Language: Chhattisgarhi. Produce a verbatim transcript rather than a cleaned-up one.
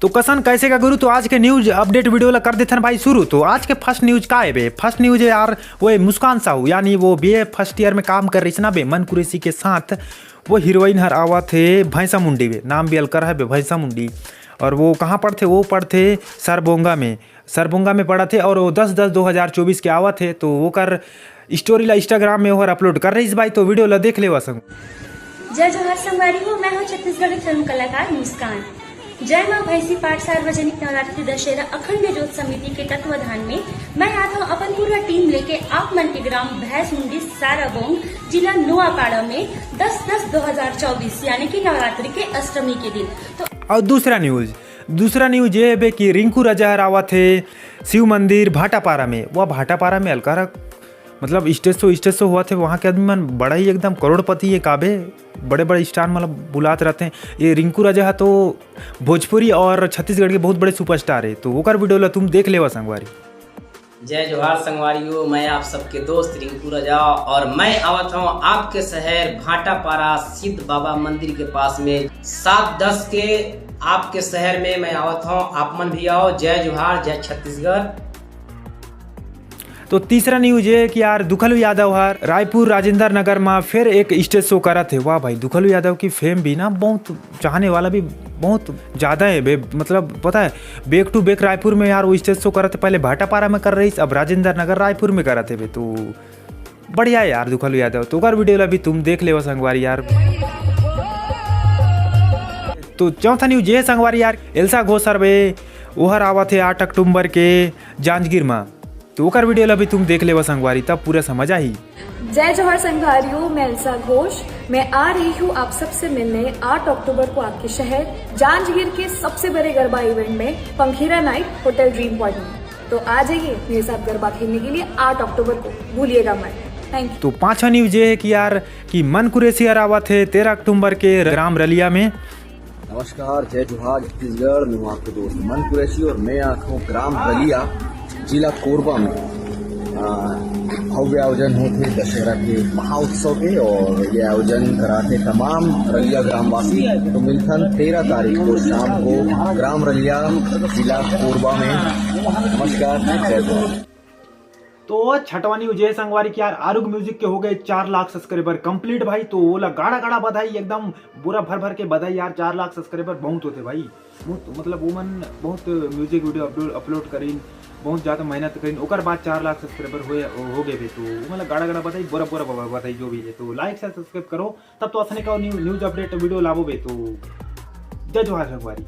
तो कसन कैसे का गुरु, तो आज के न्यूज अपडेट वीडियो ला कर देथन भाई शुरू। तो आज के फर्स्ट न्यूज का है बे? फर्स्ट न्यूज है यार, वो है मुस्कान साहू, यानी वो बीए फर्स्ट ईयर में काम कर रही ना बे, मन कुरैशी के साथ। वो हीरोइन हर आवत हे भैंसा मुंडी बे, नाम भी अलकर है बे, भैंसा मुंडी। और वो कहाँ पढ़थे? वो पढ़थे सरबोंगा में, सरबोंगा में पढ़त हे। और वो दस दस दो हज़ार चौबीस के आवत हे, तो ओकर स्टोरी ला इंस्टाग्राम में ओहर अपलोड कर रहीस भाई, तो वीडियो ला देख लेवा संग। जय जोहार संगवारी हो, मैं हूँ छत्तीसगढ़ी फिल्म कलाकार मुस्कान। जय माँ भैंसी पाठ सार्वजनिक नवरात्रि दशहरा अखंड जोत समिति के तत्वाधान में मैं आत हूँ अपन पूरा टीम लेके आप मन के ग्राम भैंस मुंडी साराबोंग, जिला नोआपाड़ा में दस दस दो हज़ार चौबीस यानी कि नवरात्रि के अष्टमी के दिन। तो और दूसरा न्यूज, दूसरा न्यूज ये है बे कि रिंकू राजा हर आवत हे शिव मंदिर भाटापारा में। वह भाटापारा में अलकर, मतलब स्टेज शो, स्टेज शो होवत हे, वहाँ के आदमी मन बड़ा ही एकदम करोड़पति है काबे, बड़े बड़े स्टार मतलब बुलात रहते हैं। ये रिंकू राजा है तो भोजपुरी और छत्तीसगढ़ के बहुत बड़े सुपरस्टार है, तो ओकर वीडियो ला तुम देख लेवा संगवारी। जय जोहार संगवारी हो, मैं आप सबके दोस्त रिंकू राजा और मैं आवत हूँ आपके शहर भाटापारा सिद्ध बाबा मंदिर के पास में। सात दस के आपके शहर में मैं आवत हूँ, आप मन भी आओ। जय जोहार, जय छत्तीसगढ़। तो तीसरा न्यूज ये है कि यार दुखलू यादव हर रायपुर राजेंद्र नगर में फिर एक स्टेज शो करत हे। वाह भाई, दुखलू यादव की फेम भी ना बहुत, चाहने वाला भी बहुत ज़्यादा है बे, मतलब पता है, बैक टू बैक रायपुर में यार वो स्टेज शो करत हे। पहले भाटापारा में कर रहीस, अब राजेंद्र नगर रायपुर में करत हे बे। तो बढ़िया है यार दुखलू यादव, तो ओकर वीडियो ला भी तुम देख लेवा संगवारी यार। तो चौथा न्यूज ये संगवारी यार, एल्सा घोष हर बे, ओहर आवत हे आठ अक्टूबर के जांजगीर में, तो ओकर वीडियो ला भी तुम देख लेवा संगवारी, तब पूरा समझ आही। जय जोहार संगवारियों, मैं एल्सा घोष। मैं आ रही हूँ आप सबसे मिलने आठ अक्टूबर को आपके शहर जांजगीर के सबसे बड़े गरबा इवेंट में पंखीरा नाइट होटल ड्रीम पॉइंट में। तो आ जाइए मेरे साथ गरबा खेलने के लिए आठ अक्टूबर को, भूलिएगा मत। Thank you. तो पांचवा न्यूज ये है कि यार कि मन कुरैशी हर आवत हे तेरह अक्टूबर के ग्राम रलिया में। नमस्कार, जय जोहार छत्तीसगढ़, मैं हूँ आपके दोस्त मन कुरैशी और मैं आत हूँ ग्राम रलिया, जिला कोरबा में। आ, भव्य आयोजन होत हे दशहरा के महाउत्सव के और ये आयोजन करात हे तमाम रलिया ग्रामवासी। तो मिलथन तेरह तारीख को शाम को ग्राम रलिया, जिला कोरबा में। नमस्कार, जय जोहार। तो छठवा न्यूज ये संगवारी कि यार आरुग म्यूजिक के हो गए चार लाख सब्सक्राइबर कंप्लीट भाई, तो ओला गाड़ा गाड़ा बधाई, एकदम बोरा भर भर के बधाई यार। चार लाख सब्सक्राइबर बहुत होते भाई, बहुत, मतलब वो मन बहुत म्यूजिक वीडियो अपलोड अपलोड करीन, बहुत ज़्यादा मेहनत करीन, ओकर बाद चार लाख सब्सक्राइबर हो, हो गए बे, तो वो मतलब गाड़ा गाड़ा बधाई, बोरा बोरा बधाई जो भी है। तो लाइक से सब्सक्राइब करो, तब तो असने का न्यू, न्यूज अपडेट वीडियो लाबो बे। तो जय जोहार संगवारी।